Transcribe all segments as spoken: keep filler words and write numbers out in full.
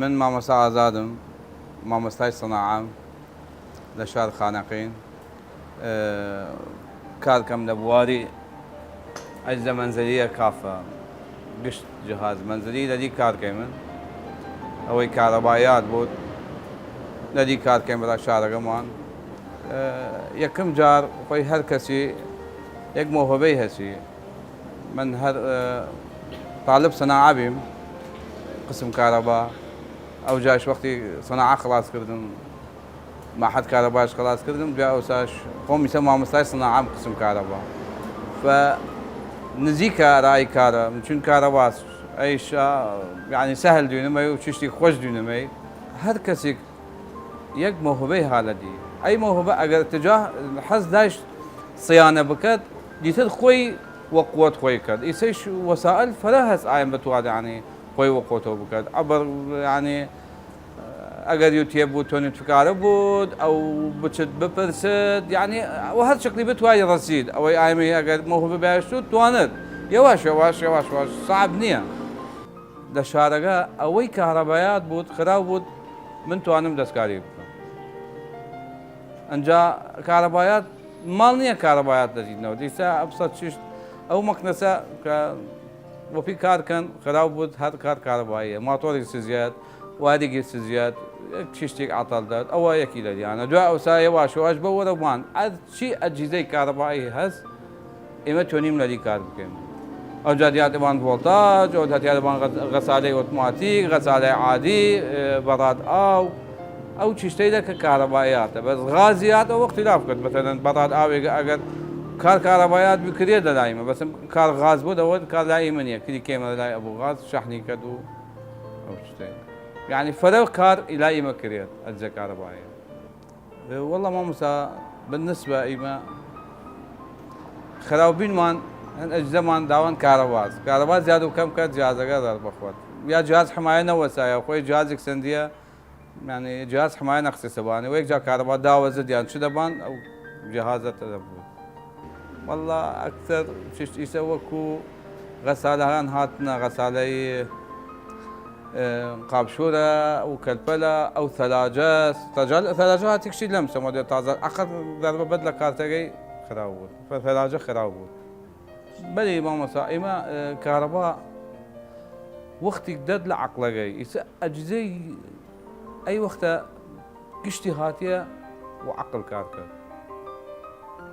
من مامۆستا ئازادم، مامۆستای سناعەم لە شار خانەقین. ئێ، کار کەم لە بواری ئەجزە مەنزەلیە کافە، گشت جهاز مەنزەلی لەلی کار کەیمن. ئەوەی کارەبایات بوود لەلی کار کەیم بەرا شارەگەمان. ئێ، یەکم جار خۆی هەر کەسی یەک مۆهبەی هەسی. من هەر، ئێ، تاڵب سەناعە بیم، قسم کارەبا. ئەو جاش وەختی سەناعە خلاص کردم، مەحەد کارەباش خلاص کردم، دوای ئەوساش خۆم میسە مامۆستای سەناعەم قسم کارەبا. فە نزیکە رای کارە، چون کارەباس ئەیش، یعنی سەهل دوینمەی و چشتی خوش دوینمەی. هەر کەسیک یەک مۆهبەی هالەدی. ئەی مۆهبە ئەگەر تجاه حەز داشت سیانە بکەد، دیتر خۆی وە قوت خۆی کرد. ئیسەیش وەسائل فرە هەس ئایم بتواد، یعنی، خۆی وە قوتەوە بکەد. ئەبەر، یعنی، ئەگەر یوتیە بوود، تۆنی فکارە بوود، ئەو بچت بپرسد، یعنی، وە هەر شکلی بتوای رەسید. ئەوەی ئایمەی ئەگەر مۆهبە بایشتود، توانت. یەواش، یەواش، یەواش، یەواش، صعب نییە. لە شارەگە ئەوەی کارەبایات بوود، خراو بوود، من توانم دەستکاری بکەم. ئەنجا کارەبایات، ماڵ نییە کارەبایات دەجیدنەوە. دیسە ئەبسە چشت، ئەو مەکنەسە کە وەپی کار کەن، خراو بوود، هەر کار کارەباییە. ماتۆری سزیاد، واریگی سزیاد، چشتیک عطل داد، ئەوە یەکی لە دیانە. دوای ئەوسا یەواش یەواش بە وەرە وان، ئەر چی ئەجیزەی کارەبایی هەس، ئێمە تۆنیم لەلی کار بکەین. ئەو جا دیاتەبان ڤۆڵتاج، ئەو جا دیاتەبان غەس-، غەسالەی ئۆتۆماتیک، غەسالەی عادی، ئێ، بەڕاد ئاو، ئەو چشتەیلە کە کارەبایاتە. بەس غازیات ئەو وەختی لاف کرد. مەسەلەن بەڕاد ئاوێگە ئەگەر کار کارەبایات بکرێت لە لایمە. بەس کار غاز بۆ دەوەت کار لایمە نییە. کلی کێمە لای ئەبوو غاز شەحنی کرد و ئەو شتەیلە. یعنی فەرەق کار لایمە کرێت ئەجزە کارەبایە. وەڵا مامۆستا، بالنسبە ئیمە خراوبینمان هەن ئەجزەمان داوان کارەباز. کارەباز زیاد و کەم کە جیازەگە دەر بەخوەت. یا جیاز حمایە نەوەسایە، خۆی جیازێک سندیە، یعنی جیاز حمایە نەخسی سەبانی. و یەک جا کارەبا داوەزە دیان چ دەبان، ئەو جیهازە تەلەف بوو. وەڵا ئەکتەر چشت ئیسە وەکو غەسالەهان هاتنە، غەسالەی، ئێ، قابشورە و کەلپەلە، ئەو ثەلاجە، ثەلاجە، ثەلاجە هاتی کشی لەم سەمە دێ تازە ئەخەر دەربە بەد لە کارتەگەی خراو بوود. فە ثەلاجە خراو بوود. بەلی مامۆستا، ئیمە، ئێ، کارەبا وەختیک دەد لە عەقڵەگەی، ئیسە ئەجزەی ئەی وەختە گشتی هاتیە و عەقڵ کار کرد.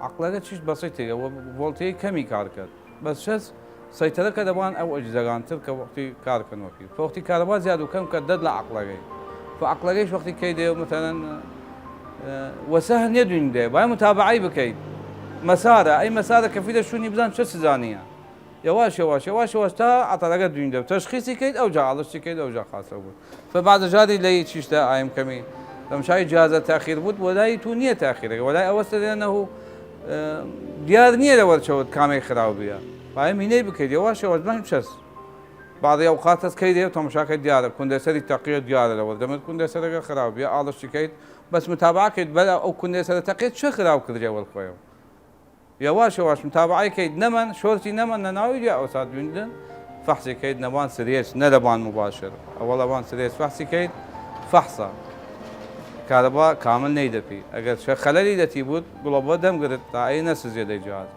عەقڵەگە چیش بەسیتێگە، وە ڤۆڵتەی کەمی کار کرد. بەس چەس سەیتەرە کە دەبان ئەو ئەجزەگان تر کە وەختی کار کەن وەپی. فە وەختی کارەبا زیاد و کەم کە دەد لە عەقڵەگەی. فە عەقڵەگەیش وەختی کەی دێ، مەسەلەن، ئێ، وە سەهل نیە دوین دێ. باید متابعەی بکەید. مەسارە، ئەی مەسارە کەفیدە شونی بزان چە سزانیە. یەواش، یەواش، یەواش، یەواش تا عەتەلەگە دوین دێ. تەشخیسی کەید، ئەو جا ئاڵشتی کەید، ئەو جا خاسە بوود. فە بعد جاری لەی چیشتە ئایم کەمی. دەمشای جیازە تاخیر بوود، وەلای تو نیە تاخیرەگە. وەلای ئەوەستە لێنەهو، ئێ، دیار نیە لە وەرچەوت کامەی خراو بیە. باید مینەی بکەید، یەواش، یەواش، بەهم چەس. بعضی ئەوقات هەس کەی دێ، تەماشا کەی دیارە، کوندەسەری تەقیە دیارە لە وەردەمت، کوندەسەرەگە خراو بیە، ئاڵشتی کەید، بەس متابعە کەید، بەلا ئەو کوندەسەرە تەقیە چە خراو کردێ وەل خۆیەو. یەواش یەواش متابعەی کەید، نەمەن، شۆرتی نەمەن، نەناوی جا ئەوسا دویندن، فەحسی کەید، نەبان سرێچ، نە لەبان مباشر. ئەوە لەبان سرێچ فەحسی کەید، فەحسە. کارەبا کامل نەیدەپی. ئەگەر چە خەلەلی دەتی بوود، گڵۆبە دەم گرت، تا ئەی نەسزیە دەی جیاز.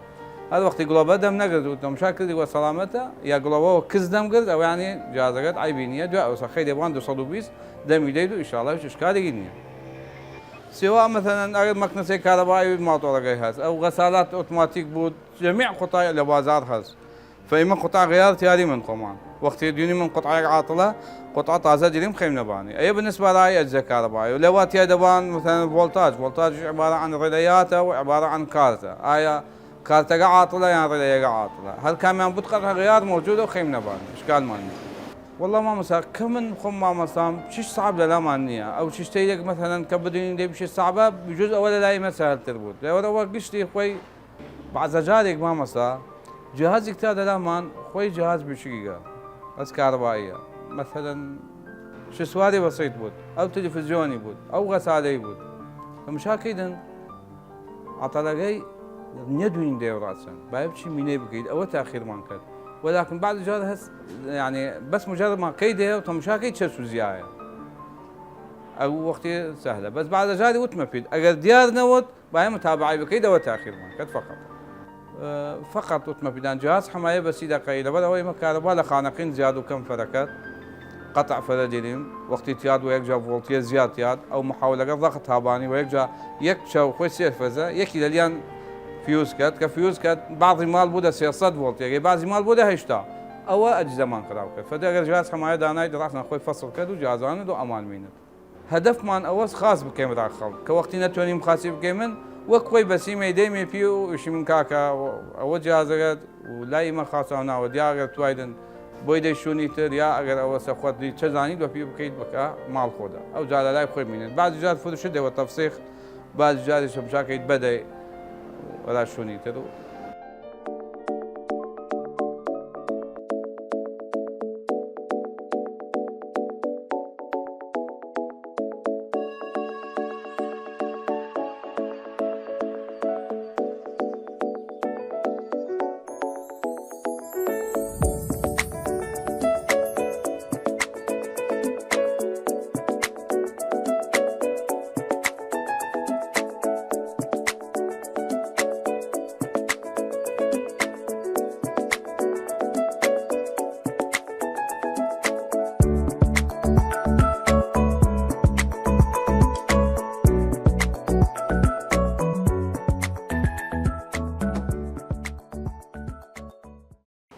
هەر وەختی گڵۆبە دەم نەگرت و تەمشا کردی وە سەلامەتە، یا گڵۆبە وە کز دەم گرت، ئەویانی جیازەگەت عیبی نییە، دوای ئەوسا خەی دەبان دو سەد و بیست دەمی دەید و ئیشاڵڵا هیچ ئشکالێکی نییە. سوا مەسەلەن ئەگەر مەکنەسەی کارەبایی بوود، ماتۆرەگەی هەس، ئەو غەسالات ئۆتۆماتیک بوود، جەمیع قوتای لە بازار هەس. فە ئیمە قوتع غیار تیاری من خۆمان. وەختی دینی من قوتعەیەک عاتڵە، قوتع تازە دیریم خەیم نەبانی. ئەیە بالنسبە لە ئەی ئەجزە کارەبایی. و لەوا تیای دەبان مەسەلەن ڤۆڵتاج. ڤۆڵتاج عبارە عن ڕێلەیاتە و عبارە عن کارتە. ئایا کارتەگە عاتڵە یان ڕێلەیەگە عاتڵە؟ هەر کامیان بوت قەتع غیار موجودە و خەیم نەبانی. ئشکالمان نییە. وەڵا مامۆستا، کە من خۆم مامۆستام، چیش سەعب لەلامان نییە. ئەو چیشتەیلێک مەسەلەن کە بدوینین دەی بچێ سەعبە، بجوز ئەوە لەلای مە سەهلتر بوود. لەوەرەوە گشتی خۆی بعضە جارێک مامۆستا، جیهازیک تا دەلامان خۆی جیهاز بچگیگە، بەس کارەباییە. مەسەلەن شسواری بەسیت بوود، ئەو تەلەفزیۆنی بوود، ئەو غەسالەی بوود. تەمشا کەیدن عەتەلەگەی نیە دوین دێ ڕاچن. بایە بچی مینەی بکەید، ئەوە تاخیرمان کرد. وەلاکن بعض جار هەس، یعنی، بەس مجرد ما کەی دێ و تەمشا کەی چە سوزیایە. ئەو وەختی سەهلە. بەس بعض جاری وتمە پید، ئەگەر دیار نەوت، بایە متابعەی بکەی، دەوە تاخیرمان کەت فقط. ئە، فقط وتمە پیدان جهاز حمایە بەسی دەقەی، لەبەر ئەوەی مە کارەبا لە خانەقین زیاد و کەم فەرەکەت، قەتع فەرە دیریم، وەختی تیاد و یەک جا ڤۆڵتیە زیاد تیاد، ئەو محاولەگە ضغط تابانی و یەک جا یەک چەو خوەی سێر فەزە، یەکی لەلیان فیوز کەت، کە فیوز کەت، بعضی ماڵ بوودە سێ سەد ڤۆڵتیەگەی، بعضی ماڵ بوودە هەشتا. ئەوە ئەجزەمان خراو کەت. فەدە ئەگەر جهاز حمایە دانای، دڕاخنە خوەی فەسڵ کەت و جهازانە دو ئەمان مینت. هەدەفمان ئەوەس خاس بکەیم را خەڵک، کە وەختی نەتوەنیم خاسی بکەیمن، وەک خوەی بەسیمەی دەیمێ پی و ئیشیمن کاکە، ئەوە جیازەگەت و لای ئیمە خاساو ناوە، دیاگەر توایدن بۆی دەی شوونی تر، یا ئەگەر ئەوە سەخوەت دی چە زانی دۆ پی بکەیت بکە ماڵ خۆدا. ئەو جارە لای خوەی مینێت. بعضی جار فروشت دەوە تەفسیخ، بعضی جاری شمشاکەیت بەدەی وەلا شوونی تر و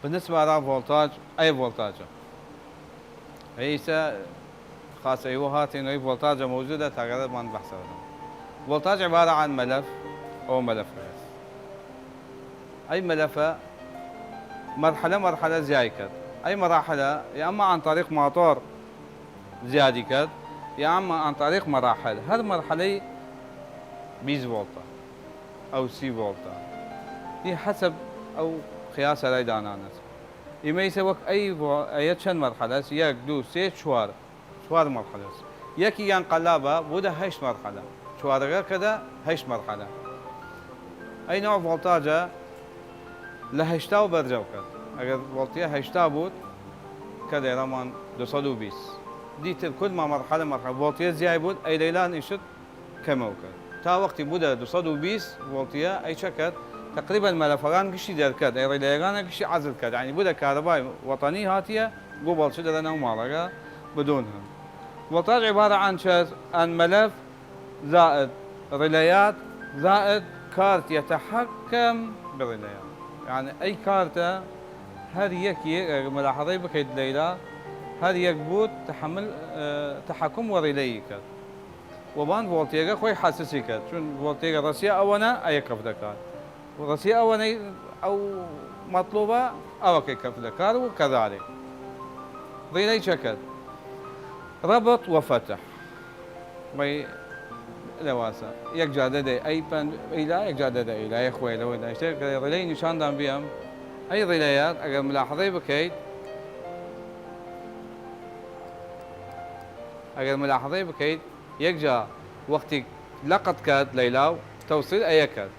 بالنسبە ئەرا ڤۆڵتاج، ئەی ڤۆڵتاجە. ئەیسە خاس ئەیوە هاتین، ئەی ڤۆڵتاجە مەوجودە، تاگەرەمان بەحسە بەدەم. ڤۆڵتاج عبارە عن مەلەف، ئەو مەلەف هەس. ئەی مەلەفە مەرحەلە مەرحەلە زیای کرد. ئەی مەراحەلە یا ئەمە عن طریق ماتۆر زیادی کرد، یا ئەمە عن طریق مەراحەل. هەر مەرحەلەی بیست ڤۆڵتە، ئەو سی ڤۆڵتە. ئی حەسەب ئەو قیاسە لای دانانەس. ئیمە ئیسە وەک ئەی ڤۆ-، ئەیە چەند مەرحەلەس؟ یەک، دوو، سێ، چوار. چوار مەرحەلەس. یەکیگان قەلابە، بوودە هەشت مەرحەلە. چوارەگە کەدە هەشت مەرحەلە. ئەی نەوع ڤۆڵتاجە لە هەشتا و بەرجەو کەد. ئەگەر ڤۆڵتیە هەشتا بوود، کە دەیڕەمان دو سەد و بیست. دیتر کل ما مەرحەلە مەرحەلە. ڤۆڵتیە زیای بوود، ئەی لەیلان ئیشت کەمەو کەد. تا وەختی بوودە دو سەد و بیست ڤۆڵتیە، ئەی چە کەد؟ تەقریبەن مەلەفەگان گشتی دەرکەد، ئەی ڕیلەیەگانە گشتی عەزل کەد. یعنی بوودە کارەبای وەتەنی هاتیە، گو بەڵچ دەرە نەو ماڵەگە بدون هەم. ڤۆڵتاج عبارە عن چەس؟ عن مەلەف زائد ڕیلەیات زائد کارت یەتەحەکەم بڕیلەیات. یعنی ئەی کارتە هەر یەکی، ئەگەر ملاحەزەی بکەیت لەیلا، هەر یەک بوود تەحەمل، ئە، تەحەکم وە ڕیلەیی کەد. وەبان ڤۆڵتیەگە خوەی حەسسی کەد، چون ڤۆڵتیەگە ڕەسیە ئەوەنە ئەیە کەف دەکات، و ڕەسیە ئەوەنەی ئەو مەطلوبە ئەوەکەی کەف دەکات و کەذالک. ڕیلەی چەکەد؟ ربط و فتح. وەی لەواسە یەک جا دەدەی ئەی پەند ئیلا، یەک جا دەدەی ئیلا، یە خوەی لەوەی داشتێ کە ڕیلەی نیشاندان بیەم. ئەی ڕیلەیات ئەگەر ملاحەزەی بکەیت، ئەگەر ملاحەزەی بکەیت، یەک جا وەختیگ لەقت کەد لەیلاو تەوسیل ئەیە کەد.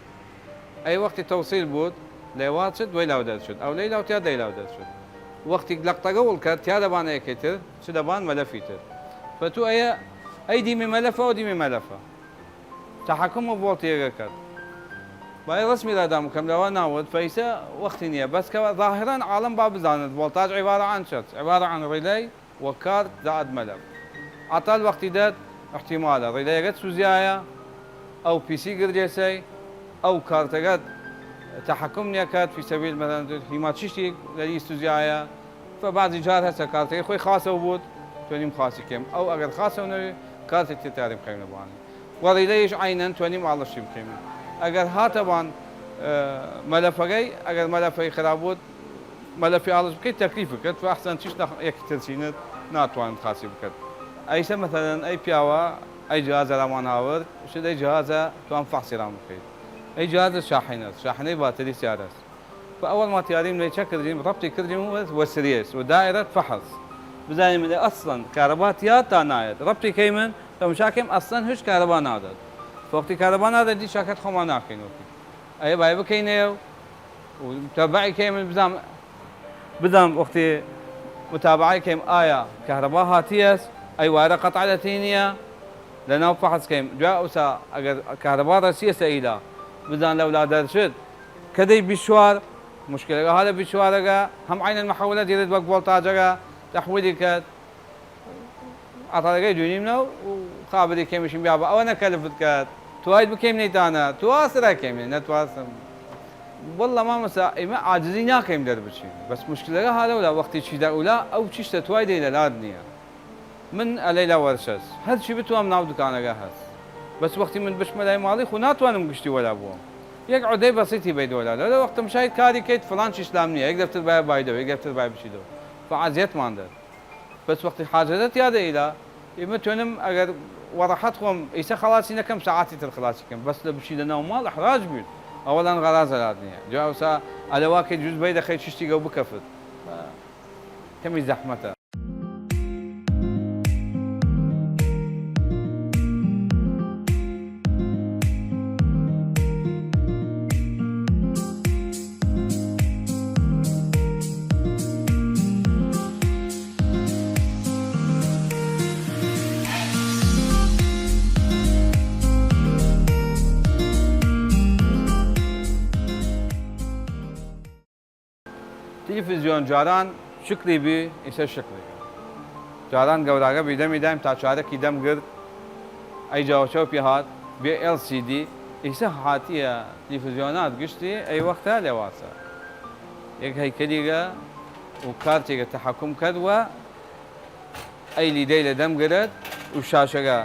ئەی وەختی تەوسیل بوود، لەیوا چد وەیلاو دەرچد، ئەو لەیلاو تیا دەیلاو دەرچد. وەختیگ لەقتەگە وڵ کەد، تیا دەبان ئەیەکەی تر، چ دەبان مەلەفی تر. فەتو ئەیە، ئەی دیمی مەلەفە، ئەو دیمی مەلەفە. تەحەکم و ڤۆڵتیەگە کەد. بای ڕسمی را دام کەم لەوا ناوت، فەیسە وەختی نییە. بەس کە ظاهرا عالم با بزانت، ڤۆڵتاج عبارە عن چەت، عبارە عن ڕیلەی، و کارت زائد مەلەف. عەتال وەختی دەت احتیمالە ڕیلەیەگەت سوزیایە، ئەو پیسی گرجێسەی، ئەو کارتەگەت تەحەکم نیەکات، فی سەبیل مەسەلەن هیما چشتی لەلی سوزیایە، فە بعضی جار هەسە کارتەگەی خوەی خاسەو بوود، توەنیم خاسی کەیم. ئەو ئەگەر خاسەو نەوی، کارتێک تێ تاری بخەیمنە بوانی. وە ڕیلەیش عەینەن توەنیم ئاڵشتی بکەیم. ئەگەر هاتەبان، ئە، مەلەفەگەی، ئەگەر مەلەفەی خراب بوود، مەلەفی ئاڵش بکەیت تەکلیف بکەت، و ئەحسن چیش نەخ-، یەکی ترسینت ناتوانت خاسی بکەت. ئەیسە مەسەلەن ئەی پیاوە، ئەی جهازە رامان هاورد، شد ئەی جهازە توان فەحسی رام بکەیت. ئەی جهازە شاحنەس، شاحنەی باتری سیارەس. فە ئەوەڵ ما تیاریم لەی چە کردیم، ڕەبتی کردیم وە، وە سریەس، وە دائرەت فەحس. بزانیم لە ئەسڵەن کارەبا تیاد تا نایەت. ڕەبتی کەیمن، فە مشاکم ئەسڵەن هیچ کارەبا نادەت. فە وەختی کارەبا نادەت، دی شاکەت خۆمان ناکەین وەختی. ئەیە بای بکەینەیە و متابعی کەیمن بزام، بزام وەختی متابعی کەیم ئایا کارەبا هاتیەس، ئەی وارە قەتع لەتی نییە، لەناو فەحس کەیم. جا ئەوسا ئەگەر کارەبا رەسیەسە ئیلا، بزان لەولا دەرچد، کە دەی بیست و چوار، مشکلەگە هالە بیست و چوارەگە، هەم عەینەن مەحەولە دیرێد وەک ڤۆڵتاجەگە تەحویلی کەد. عەتاڵەگەی دوینیم نەو و خابری کەمیشیم بیا بە ئەوە نەکەلفت کەد. توایت بکەیم نەیتانە، تواسرە کەیم نەتواسم. واللە مامەسا ئیمە عاجزی ناکەیم دەربچین. بەس مشکلەگە هالەولا وەختی چیدە ئولا ئەو چیشتە توای دەی لەلاد نییە. من ئەلەیلا وەرشەس هەرچی بتوام ناو دکانەگە هەس. بەس وەختی من بشمە لای ماڵی خو ناتوانم گشتی وەلا بووم. یەک عودەی بەسیتی بەید وەلا. لەو وەختم شاید کاری کەیت فلان چیش لام نییە. یەک دەفتر بایە بایدەو، یەک دەفتر بایە بچیدەو. فعازیەتمان دەر. بەس وەختی حاجەتە تیادە ئیلا، ئیمە توێنم ئەگەر وەڕەحەت خۆم ئیسە خەڵاسی نەکەم، ساعاتی تر خەڵاسی کەم. بەس لە بچی لە ناو ماڵ ئەحراج بووین. ئەوەلان غەرازە لات نییە. جا ئەوسا ئەلەوا کەی جوز بەی دەخەی چشتیگە و بکەفت. کەمی زەحمەتە. تلفزیۆن جاران شکلی بی، ئیسە شکلی. جاران گەوراگە بیدەمی دایم تا چارەکی دەم گرد، ئەی جاوەچەو پێ هات، بێ ئێڵ سی دی، ئیسە هاتیە تلفزیۆنات گشتی، ئەی وەختە لێواسە. یەک هەیکەلیگە و کارتێگە تەحەکوم کەد وە ئەی لیدەی لە دەم گرد و شاشەگە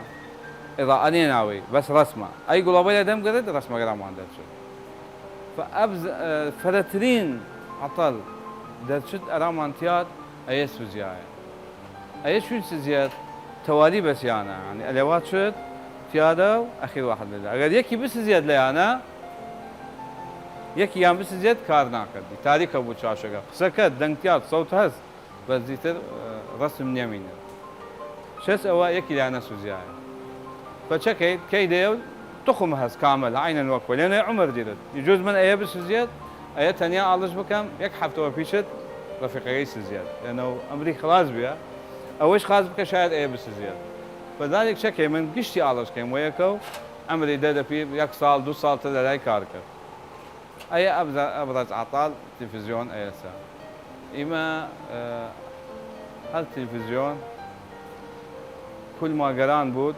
ئضاءە نێناوەی، بەس ڕەسمە. ئەی گڵۆبەی لە دەم گرد، ڕەسمەگە رامان دەرچد. فە ئەبز-، ئە، فەرەترین عەتەڵ دەرچد ئەرامان تیاد، ئەیە سوزیایە. ئەیە چوین سزیەت تەوالی بەسیانە، یعنی ئەلێوا چد تیادە و ئەخیر واحد لەدە. ئەگەر یەکی بسزیەت لەیانە، یەکی یان بسزیەت کار ناکەد. تاریکە بوو چاشەگە. قسەکەت، دەنگ تیاد، سەوت هەست. بەس زیتر، ئە، ڕەسم نیەمینێ. شەس ئەوە یەکی لا نەسوزیایە. فە چەکەید کەی دەیەو تخم هەس کامل، عەینەن وەک وەلێنێ عومەر دیرت. جوز من ئەیە بسوزیەت، ئەیە تەنیا ئاڵش بکەم، یەک هەفتەوە پیچت ڕەفیقەگەی سوزیەت. لەنەو ئەمری خلاص بیە، ئەوەش خاز بکە شاید ئەیە بسوزیەت. فەذلك چەکەی من گشتی ئاڵش کەیم وەیەکەو، ئەمری دەدە پی یەک ساڵ، دو ساڵ تر لەلای کار کرد. ئەیە ئەبزە-، ئەبرەز عەتاڵ تلفزیۆن ئەیەسە. ئیمە، ئە، هەر تلفزیۆن کول ما گەران بود،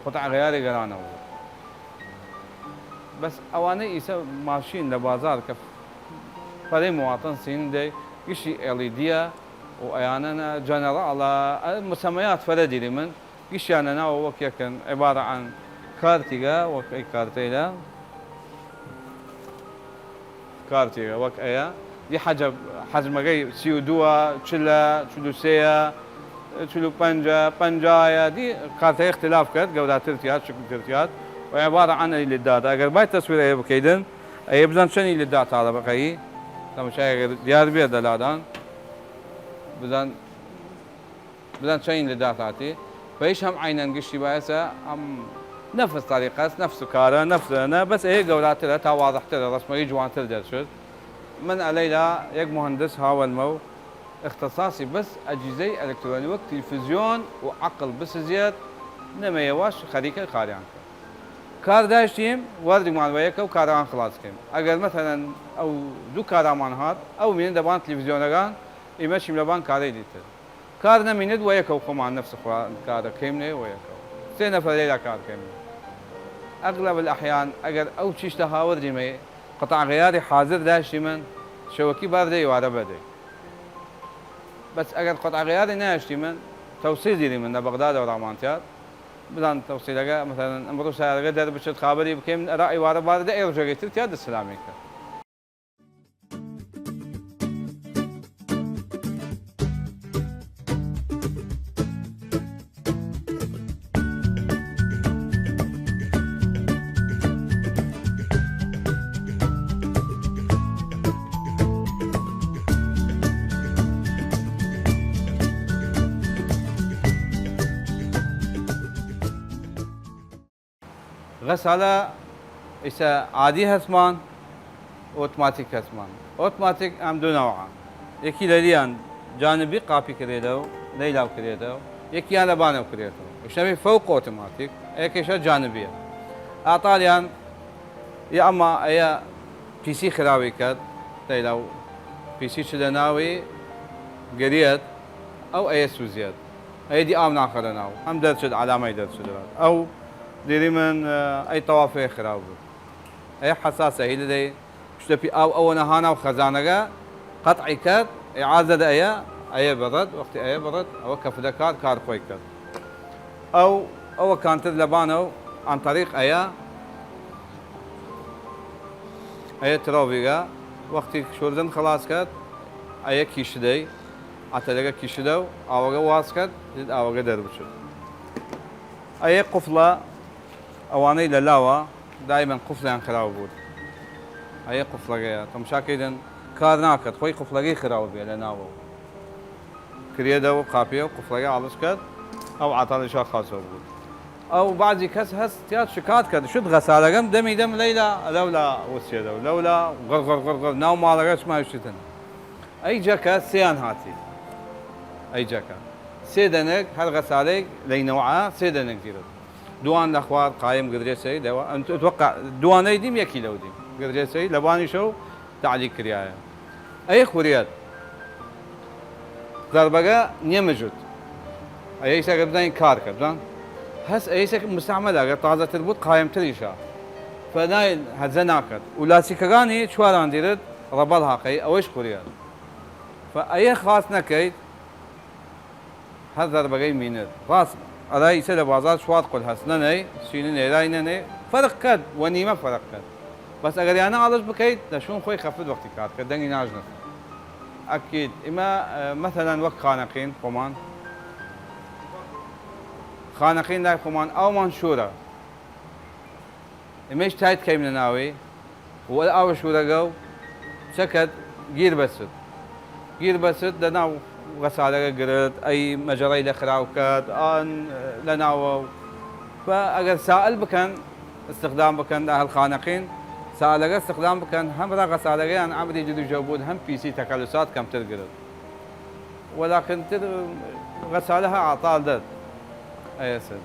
قطع غیاری گەرانە بود. بەس ئەوانە ئیسە ماشین لە بازار کە فەرەی مواطن سین دەی گشی ئێڵیدیە و ئەیانەنە جەنەڕاڵە، ئە، مسەمەیات فەرە دیری من. گشتیانە ناوە وەک یەکن، عبارە عن کارتیگە، وەک ئەی کارتەیلە. کارتیگە وەک ئەیە. دی حەجە-، حەجمەگەی سی و دووە، چلە، چل و سێیە، چل و پەنجە، پەنجایە. دی کارتەی اختلاف کرد، گەوراتر تیاد، شکلتر تیاد. و عبارە عن ئەی لێدادە. ئەگەر بای تەسویر ئەیە بکەیدن، ئەیە بزان چەنی لێداد تاڵە بەقەیی. تەمەشای ئەگەر دیار بیە دەلادان. بزان بزان چەین لە داتاتی. فەیش هەم عەینەن گشتی بایەسە، هەم نەفس طریقەس، نەفس کارە، نەفس ئەنە، بەس ئەیە گەوراترە، تا واضحترە، ڕەسمەگەی جوانتر دەرچد. من ئەلەیلا یەک مهندس هاوەلمە و اختصاصی بەس ئەجیزەی ئەلکترۆنی وەک تلفزیۆن و عەقڵ بسزیەت، نەمەیەواش خەریکە کاریان کرد. کار داشتیم، وەردگمان وەیەکە و کارەوان خلاص کەیم. ئەگەر مەسەلەن ئەو دوو کارامان هات، ئەو مینە دەبان تلفزیۆنەگان، ئیمە چیم لەبان کارەی دیتر. کار نەمینێد وەیەکەو خۆمان نەفس خوان کارە کەیمنێ وەیەکەو. سێ نەفەر لەیلا کار کەیمنێ. ئەغلەب الأحیان ئەگەر ئەو چیشتە هاوردیمەی قطع غیاری حازر داشتیمن، شەوەکی بار دەی وارە بەدەی. بەس ئەگەر قطع غیاری ناشتیمن، تەوسیل دیریمن لە بەغداد و ڕامانتیار. بزان تەوسیلەگە، مەسەلەن، ئەمڕوو سیارەگە دەربچێت، خابەری بکەیم، ئەرا ئیوارە بار دە ئێ ڕژەگەی تر تیا دەسلامی کرد. غسالە ئیسە عادی هەسمان، ئۆتماتیک هەسمان. ئۆتماتیک ئەم دو نەوعە. یەکی لەلیان جانبی قاپی کرێدەو، لەیلاو کرێدەو، یەکیان لە بانەو کرێدەو. ئشتەمی فەوق ئۆتماتیک. ئەیە کێشە جانبیە. ئاطالیان یا ئەما ئەیە پیسی خراوی کەد، تەیلاو پیسی چ لە ناوی گریەد، ئەو ئەیە سوزیەد، ئەیە دی ئاو ناخەرە ناو، ئەم دەرچد، عەلامەی دەرچد. ئەو دیری من، ئە، ئەی تەوافێ خراو بوو. ئەیە حەساسە، هیلە دەی شتە پی ئاو ئەوەنە هاناو خەزانەگە قەتعی کەد، ئیعازە دە ئەیە، ئەیە بەڕەد، وەختی ئەیە بەڕەد، ئەوە کەفدە کار، کار خۆی کەد. ئەو، ئەوە کانتر لەبانەو عن طریق ئەیە، ئەیە ترۆڤیگە، وەختی شوردن خلاص کەد، ئەیە کیشدەی، عەتەلەگە کیشدە و ئاوەگە واز کەد، زید ئاوەگە دەربچد. ئەیە قفڵە، ئەوانەی لە لاوە دایمەن قفڵیان خراو بوود. ئەیە قفڵەگەیە، تەمشا کەیدن کار ناکەد، خۆی قفڵەگەی خراو بێ لە ناوە. کریەدە و قاپیە و قفڵەگە ئاڵش کەد، ئەو عەتاڵیشا خاسەو بوود. ئەو بعضی کەس هەست تیاد شکات کەد، شت غەسالەگەم دەمی دەم لەیلا، لەولا وسیەدە و لەولا غڕ غڕ غڕ غڕ، ناو ماڵەگە چما شتن. ئەی جەکە سێیان هاتی. ئەی جەکە سێ دەنگ، هەر غەسالەیگ لەی نەوعە سێ دەنگ دیرد. دوان لە خوار قایم گردێسەی لەوە، ئەن توقع دوانەی دیم یەکی لەو دیم. گردێسەی لەبانیشەو تعلیق کریایە. ئەی خوریەت. زەربەگە نیە مجود. ئەیەیسە گە بداین کار کەد، بزان؟ هەس ئەیەیسە مستعملە، گە تازەتر بوود قایمتریشە. فەنای هەزە ناکەد. و لاسیکەگانی چواران دیرد، ڕەبەڵ هاقەی، ئەوەیش خوریەت. فە ئەیە خاس نەکەید، هەر زەربەگەی مینت. ڕاست، ئەرا ئیسە لە بازار چوار قول هەس نەنەی، سینە نێرای نەنەی، فەرق کەد، وە نیمە فەرق کەد. بەس ئەگەر یانە ئاڵش بکەید، لە شوون خۆی خەفت وەختی کار کەد، دەنگی ناژنەس. ئەکید، ئیمە، ئە، مەسەلەن وەک خانەقین خۆمان. خانەقین لای خۆمان، ئاومان شوورە. ئمەیش تایت کەیمنە ناوی، و ئەو ئاوە شوورەگە و چەکەت گیر بەسد. گیر بەسد لە ناو غەسالەگە گرت، ئەی مەجەڕەی لە خراو کەد، ئان لە ناوە و. فە ئەگەر سائل بکەن، استخدام بکەن لە ئەهل خانەقین، سائلەگە استخدام بکەن، هەم را غەسالەگەیان عەمری جدوجە بوود، هەم پیسی تەکەلوسات کەمتر گرت. وەلاکن تر غەسالە هە ئاطال دەد. ئەیەسن.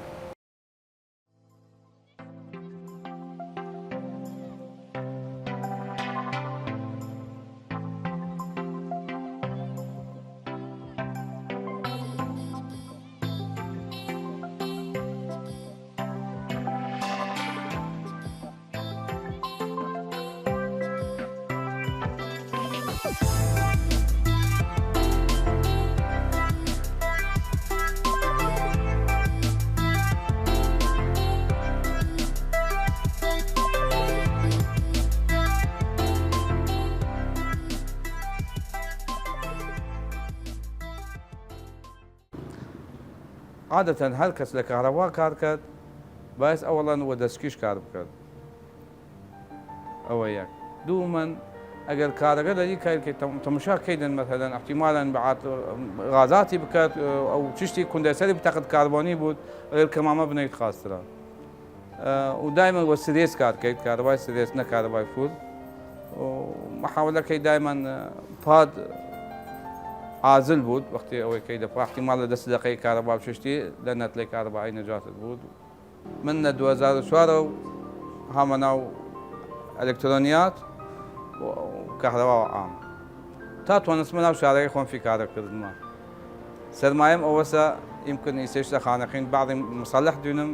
عادەتەن هەر کەس لە کارەوا کار کەد، بایەس ئەوەڵەن وە دەسکیش کار بکەد. ئەوە یەک. دوومەن، ئەگەر کارەگە لەلی کار کەید، تەم-، تەمشا کەیدن، مەسەلەن، احتیمالەن بەعات غازاتی بکەد، ئەو چشتی کندەسەری بتەقد کاربۆنی بوود، ئەگەر کەمامە بنەید خاسترە. ئە، و دایمەن وە سرێس کار کەید، کارەوای سرێس، نە کارەوای فول. و محاولە کەید دایمەن، ئە، پاد عازل بوود، وەختی ئەوەی کەید دەپا احتیمال لە دەس دەقەی کارەوا و چشتی لە نەتلەی کارەوای نەجاتت بوود. من لە دۊ هەزار و چوار و هامە ناو ئەلکترۆنیات و کەهرەوا و عام. تا توەنستمە ناو شارەگەی خۆم فیکارە کردمە. سەرمایەم ئەوەسە، ئیمکن ئیسەیش لە خانەقین بعضی مصالح دونم،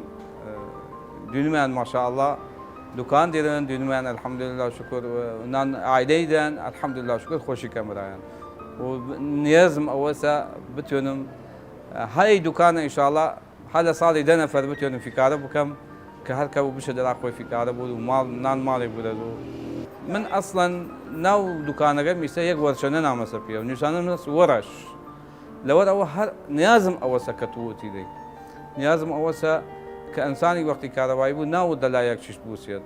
دونمیان ماشاءالله دوکان دیرن، دونمیان الحمدلله و شکر، نان عائلەی دەن، الحمدلله و شکر، خۆشی کەمرایان. و نیەزم ئەوەسە بتونم هەی دوکانە انشاءالله هە لە ساڵی دە نەفەر بتوێنم فیکارە بکەم کە هەر کەو بشە دەرا خۆی فیکارە بوود و ماڵ، نان ماڵێ بوودە. من ئەسڵەن ناو دوکانەگە میسە یەک وەرچە نەنامەسە پیە و نیشانە نەس وەڕەش. لەوەر ئەوە هەر نیازم ئەوەسە کە تو وتی دەی. نیازم ئەوەسە کە ئەنسانی وەختی کارەوایی بوو ناو دەلا یەک چشت بووسێت.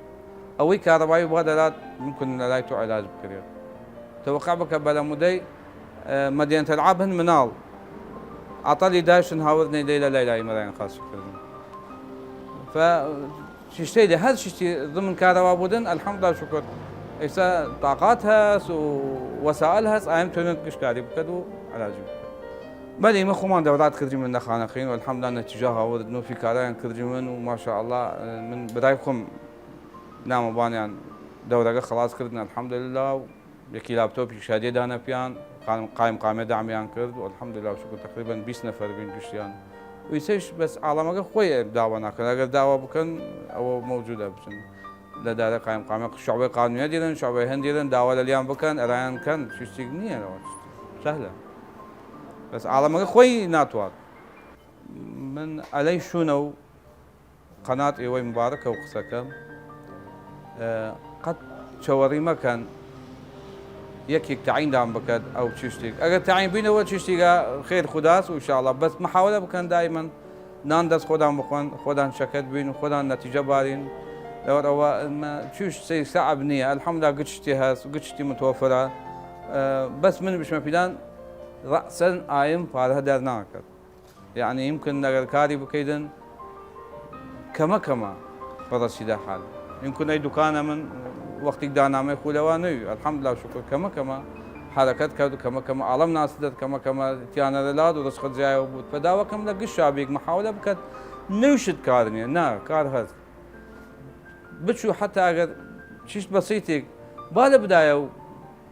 ئەوەی کارەوایی بووە دەلات ممکن لەلای تو علاج بکرێت. توقع بکە بەلە مودەی، ئە، مەدینەتەلعاب هن مناڵ. عەتەلی داشن هاوردنەی لەیلە لەیلای مەرایەن خاسی کردن. فە شیشتەی لە هەر شیشتی ضمن کارەوا بودن، الحمدلله شکر. ئێستا طاقات هەس و وەسائل هەس، ئایم تونن گشتکاری بکەد و علاجی بکەد. بەلی، ئیمە خوەمان دەورات کردیمن لە خانەقین و الحمدللە نەتیجە هاورد، نوفی کارایان کردیمن و ماشاءاللە من برای خوەم نامە بانیان دەورەگە خەڵاس کردن الحمدللە و یەکی لاپتۆپی شادیە دانە پیان، قایم قامێ دامیان کرد و الحمدللە و شکر تەقریبەن بیست نەفەر بین گشتیان. و ئیسەیش بەس عاڵەمەگە خوەی داوا ناکەن، ئەگەر داوا بکەن ئەوە مەوجودە بچن لە دارە قایم قامێ شعبەی قانونیە دیرن، شعبەی هەن دیرن، داوا لەلیان بکەن ئەرایان کەن، چیشتیک نییە لەوە، سەهلە. بەس عاڵەمەگە خوەی ناتوان. من ئەلەی شوونە و قەنات ئێوەی مبارەکە و قسەکەم، ئە، قەت چەوەڕی مەکەن یەکیک تعیندان بکەد ئەو چیشتیک. ئەگەر تعین بینەوە چیشتیگە خێر خوداس و ئیشاڵڵا. بەس محاولە بکەن دایمەن نان دەس خۆدان بخۆن، خۆدان شەکەت بین و خۆدان نەتیجە بارین. لەوەر ئەوە ئەمە چوش سەی سەعب نییە. الحمدلله گچ شتی هەس، گچ شتی متوفرە. ئە، بەس من بشمە پیدان رەسەن ئایم پارە دەر ناکەت. یەعنی یمکن ئەگەر کاری بکەیدن کەمە کەمە بەڕەسیدە حال. یمکن ئەی دوکانە من وەختیک دانامەی خولەوە نەوی. الحمدلله و شکر کەمە کەمە حرەکەت کەد و کەمە کەمە ئاڵەم ناسدەت، کەمە کەمە تیانەرە لاد و رزقت جیایەوە بوود. پە داوەکەم لە گشت شابیک محاولە بکەد نوشت کار نیە. نا، کار هەست. بچوو حتا ئەگەر چیشت بەسیتیک بالە بدایە و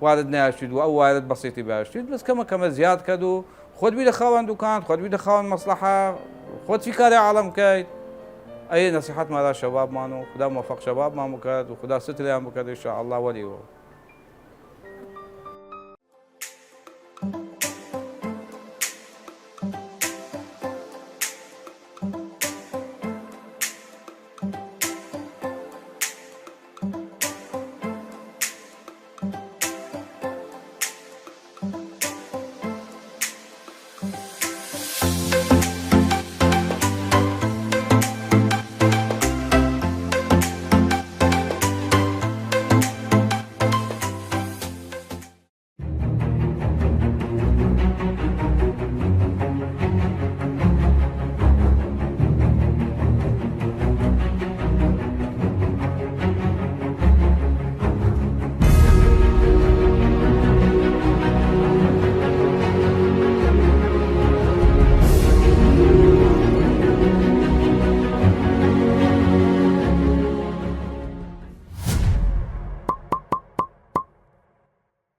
وارد نەیاشتید و ئەو وارد بەسیتی باشتید، بەس کەمە کەمە زیاد کەد و خۆت بیدە خاوەن دوکان، خۆت بیدە خاوەن مەسلەحە، خۆت فی کارێ عاڵەم کەیت. ئەیە نەسیحەت مارا شەبابمان و خودا موفق شەبابمان بکەد و خودا ستریان بکەد ئیشاءاللە وەلی وە.